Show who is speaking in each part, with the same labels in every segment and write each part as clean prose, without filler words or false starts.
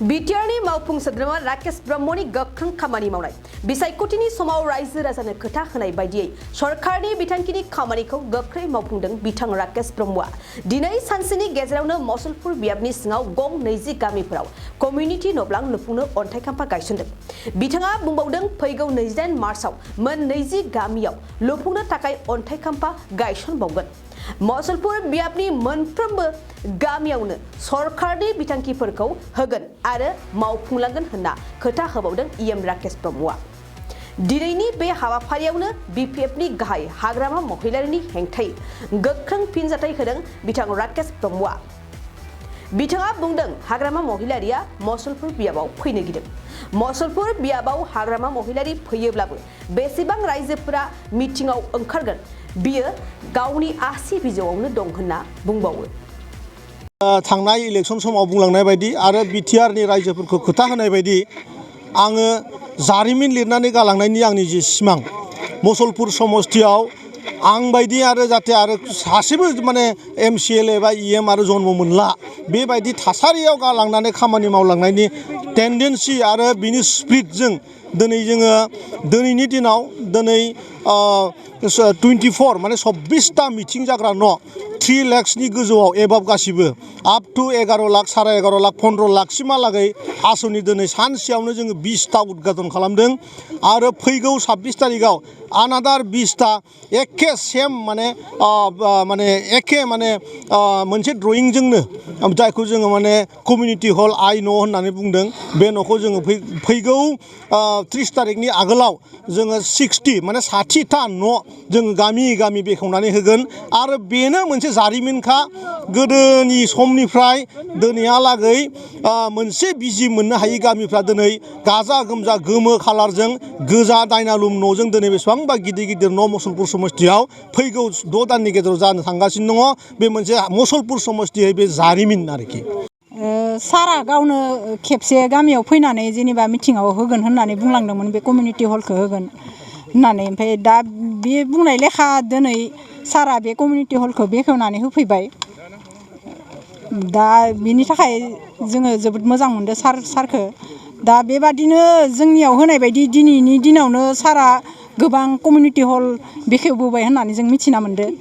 Speaker 1: बिटिआरनि मावफुं सोद्रोमा राकेश ब्रह्मनि गोख्रों खामानि मावनाय बिसायख'थिनि समाव रायजो राजानो खोथा होनाय बायदियै सरकारनि बिथांखिनि खामानिखौ गोख्रै मावफुंदों बिथां राकेश ब्रह्मआ दिनै सानसेनि गेजेरावनो मसलपुर बियाबनि सिङाव गं 20 गामिफोराव कमिउनिटि न'ब्लां लुफुंनो अन्थाइ खाम्फा गायसनदों बिथाङा बुंबावदों फैगौ 28 मार्चआव मोन 20 गामियाव लुफुंनो थाखाय अन्थाइ खाम्फा गायसनबावगोन मसलपुर बियाबनि मोनफ्रोमबो गामियावनो सरकारनि बिथांखिफोरखौ होगोन आरो मावफुंलांगोन होनना खोथा होबावदों इएम राकेश ब्रह्मआ दिनैनि बे हाबाफारियावनो बिपिएफनि गाहाय हाग्रामा महिलारिनि हेंथायै गोख्रों फिनजाथाय होदों बिथां राकेश ब्रह्मआ बिथाङा बुंदों हाग्रामा महिलारिया मसलपुर बियाबाव फैनो गिदों मसलपुर बियाबाव हाग्रामा महिलारि फैयोब्लाबो बेसेबां रायजोफोरा मिटिंआव ओंखारगोन बियो गावनि आसि बिजौआवनो दं होनना बुंबावो
Speaker 2: थांनाय इलेक्शन समाव बुंलांनाय बायदि आरो बिटिआरनि रायजोफोरखौ खोथा होनाय बायदि आङो जारिमिन लिरनानै गालांनायनि आंनि जे सिमां मसलपुर समस्तियाव आं बायदि आरो जाहाथे आरो सासेबो माने एमसिएलए बा इएम आरो जन्म मोनला बेबायदि थासारियाव गालांनानै खामानि मावलांनायनि टेन्डेन्सि आरो बिनि स्पिरिटजों दिनै जोङो दिनैनि दिनाव दिनै 24 माने 26टा मिटिं जाग्रा न' 3 लाखनि गोजौआव एबाब गासिबो आप टु 11 लाख 11.5 लाख 15 लाखसिमहालागै आसनि दिनै सानसेयावनो जोङो 20टा उद्घाटन खालामदों आरो फैगौ 26 तारिखआव आनादार 20टा एखे सेम माने एखे माने मोनसे ड्रयिंजोंनो जायखौ जोङो माने कमिउनिटि हल आइ न' होननानै बुंदों बे न'खौ जोङो फैगौ 30 तारिखनि आगोलाव जोङो 60 माने 60टा न' जोङो गामि गामि बेखेवनानै होगोन आरो बेनो मोनसे जारिमिनखा गोदोनि समनिफ्राय दिनैहालागै मोनसे बिजि मोननो हायि गामिफ्रा दिनै गाजा गोमजा गोमो खालारजों गोजा दाइनालुम न'जों दिनै बेसेबांबा गिदिर गिदिर न' मसलपुर समस्तियाव फैगौ 6 दाननि गेजेराव जानो थांगासिनो दङ बे मोनसे मसलपुर समस्तियै बे जारिमिन आरोखि
Speaker 3: सारा गावनो खेबसे गामियाव फैनानै जेनेबा मिटिंआव होगोन होननानै बुंलांदोंमोन बे कमिउनिटि हलखौ होगोन होननानै ओमफ्राय दा बे बुंनाय लेखा दिनै सारा बे कमिउनिटि हलखौ बेखेवनानै होफैबाय दा बिनि थाखाय जोङो जोबोद मोजां मोनदों सारखौ दा बेबादिनो जोंनियाव होनाय बायदि दिनैनि दिनावनो सारा गोबां कमिउनिटि हल बेखेवबोबाय होननानै जों मिथिना मोनदों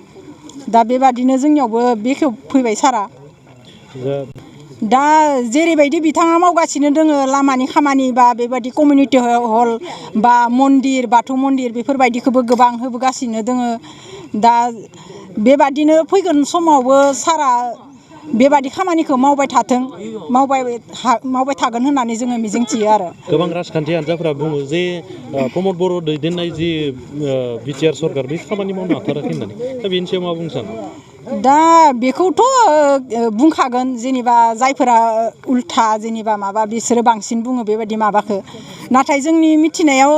Speaker 3: दा बेबादिनो जोंनियावबो बेखेवफैबाय सारा दा जेरैबायदि बिथाङा मावगासिनो दोङो लामानि खामानि बा बेबायदि कमिउनिटि हल बा मन्दिर बाथौ मन्दिर बेफोरबायदिखौबो गोबां होबोगासिनो दोङो दा बेबादिनो फैगोन समावबो सारा बेबादि खामानिखौ मावबाय थाथों मावबाय थागोन होननानै जोङो मिजिंथियो आरो
Speaker 4: गोबां राजखान्थि हान्जाफोरा बुङो जे प्रमद बर' दैदेननाय जि बिटिआर सरकार बे खामानि मावनो हाथाराखै होननानै दा बेनि सायाव मा बुंनो सानो
Speaker 3: दा बेखौथ' बुंखागोन जेनेबा जायफोरा उल्था जेनेबा माबा बिसोरो बांसिन बुङो बेबायदि माबाखौ नाथाय जोंनि मिथिनायाव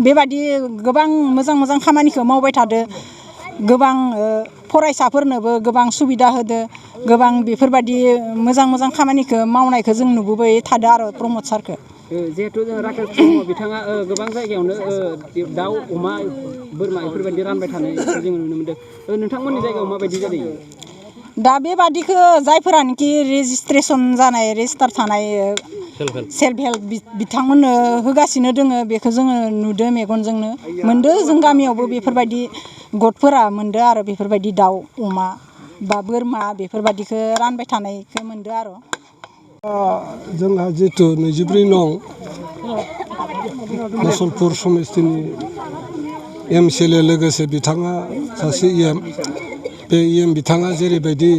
Speaker 3: बेबादि गोबां मोजां मोजां खामानिखौ मावबाय थादो गोबां फरायसाफोरनोबो गोबां सुबिदा होदो गोबां बेफोरबायदि मोजां मोजां खामानिखौ मावनायखौ जों नुबोबाय थादो आरो प्रमद सारखौ
Speaker 5: जिहेथु जों राकेश ब्रह्म बिथाङा गोबां जायगायावनो दाउ अमा बोरमा बेफोरबायदि रानबाय थानायखौ जों नुनो मोनदों नोंथांमोननि जायगायाव माबायदि जादों
Speaker 3: दा बेबादिखौ जायफोरानोखि रेजिस्ट्रेसन जानाय रेजिस्टार थानाय सेल्फ हेल्प बिथांमोननो होगासिनो दोङो बेखौ जोङो नुदों मेगनजोंनो मोनदो जों गामियावबो बेफोरबायदि गथफोरा मोनदो आरो बेफोरबायदि दाउ अमा बा बोरमा बेफोरबायदिखौ रानबाय थानायखौ मोनदो आरो
Speaker 6: जोंहा जितु 24 नं मसलपुर समस्तिनि एमसिएलए लोगोसे बिथाङा सासे इएम बे इएम बिथाङा जेरैबायदि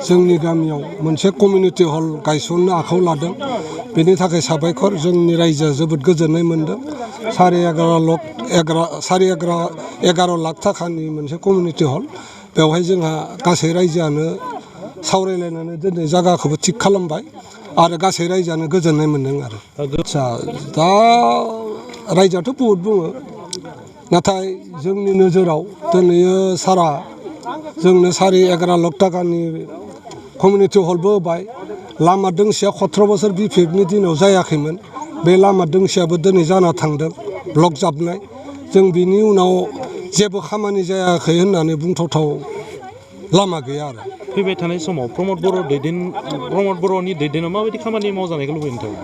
Speaker 6: जोंनि गामियाव मोनसे कमिउनिटि हल गायसननो आखायाव लादों बेनि थाखाय साबायखर जोंनि रायजोआ जोबोद गोजोननाय मोनदों 11.5 लाख थाखानि मोनसे कमिउनिटि हल बेवहाय जोंहा गासै रायजोआनो सावरायलायनानै दिनै जायगाखौबो थिग खालामबाय आरो गासै रायजोआनो गोजोननाय मोनदों आरो आदसा दा रायजोआथ' बहुद बुङो नाथाय जोंनि नोजोराव दिनै सारा जोंनो 11.5 लाख थाखानि कमिउनिटि हलबो होबाय लामा दोंसेया 17 बोसोर बिपिएफनि दिनाव जायाखैमोन बे लामा दोंसेयाबो दिनै जाना थांदों ब्लक जाबनाय जों बिनि उनाव जेबो खामानि जायाखै होननानै बुंथावथाव लामा गैया आरो
Speaker 4: फैबाय थानाय समाव प्रमद बर'नि दैदेननायाव माबायदि खामानि मावजानायखौ लुबैयो नोंथाङा?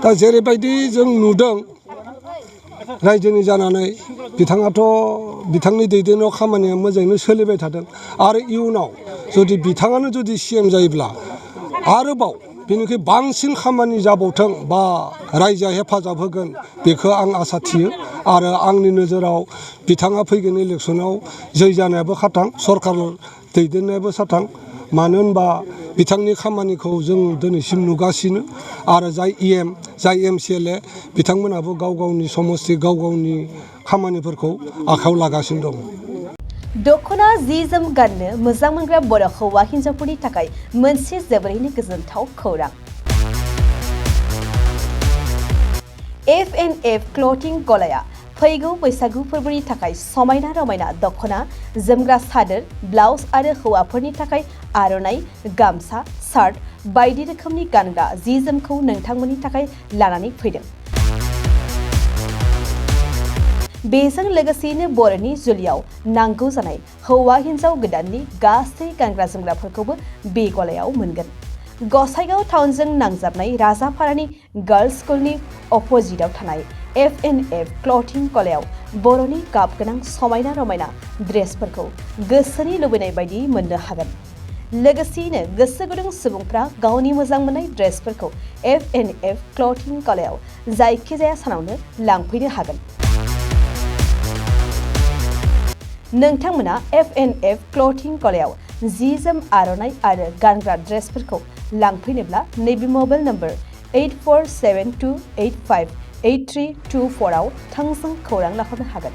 Speaker 6: दा जेरैबायदि जों नुदों रायजोनि जानानै बिथाङाथ' बिथांनि दैदेननायाव खामानिया मोजाङैनो सोलिबाय थादों आरो इयुनाव जुदि बिथाङानो जुदि CM जायोब्ला आरोबाव बेनिख्रुइ बांसिन खामानि जाबावथों बा रायजोआ हेफाजाब होगोन बेखौ आं आसा थियो आरो आंनि नोजोराव बिथाङा फैगोन इलेक्सनाव जै जानायाबो खाथां सरकार दैदेननायाबो साथां मानो होनबा बिथांनि खामानिखौ जों दिनैसिम नुगासिनो आरो जाय EM जाय MCLA बिथांमोनाबो गाव गावनि समस्ति गाव गावनि खामानिफोरखौ आखायाव लागासिनो दं।
Speaker 1: दख'ना जि जोम गाननो मोजां मोनग्रा बर' हौवा हिन्जावफोरनि थाखाय मोनसे जोबोरैनो गोजोनथाव खौरां। F&F क्लथिं गलाया फैगौ बैसागु फोरबोनि थाखाय समायना रमायना दख'ना, जोमग्रा सादोर, ब्लाउज आरो हौवाफोरनि थाखाय आर'नाइ, गामसा, सार्ट बायदि रोखोमनि गानग्रा जि जोमखौ नोंथांमोननि थाखाय लानानै फैदों। बेजों लोगोसेयैनो बर'नि जुलियाव नांगौ जानाय हौवा हिन्जाव गोदाननि गासै गानग्रा जोमग्राफोरखौबो बे गलायाव मोनगोन। गसाइगाव टाउनजों नांजाबनाय राजापारानि गार्लस स्कुलनि अपोजिटआव थानाय F&F क्लथिं गलायाव बर'नि गाब गोनां समायना रमायना ड्रेसफोरखौ गोसोनि लुबैनाय बायदि मोननो हागोन। लोगोसेयैनो गोसो गुदुं सुबुंफ्रा गावनि मोजां मोननाय ड्रेसफोरखौ F&F क्लथिं गलायाव जायखिजाया सानावनो लांफैनो हागोन। नोंथांमोना F&F क्लथिं गलायाव जि जोम आर'नाइ आरो गानग्रा ड्रेसफोरखौ लांफैनोब्ला नैबे मबाइल नम्बर 8472858324 आव थोंजों खौरां लाहरनो हागोन।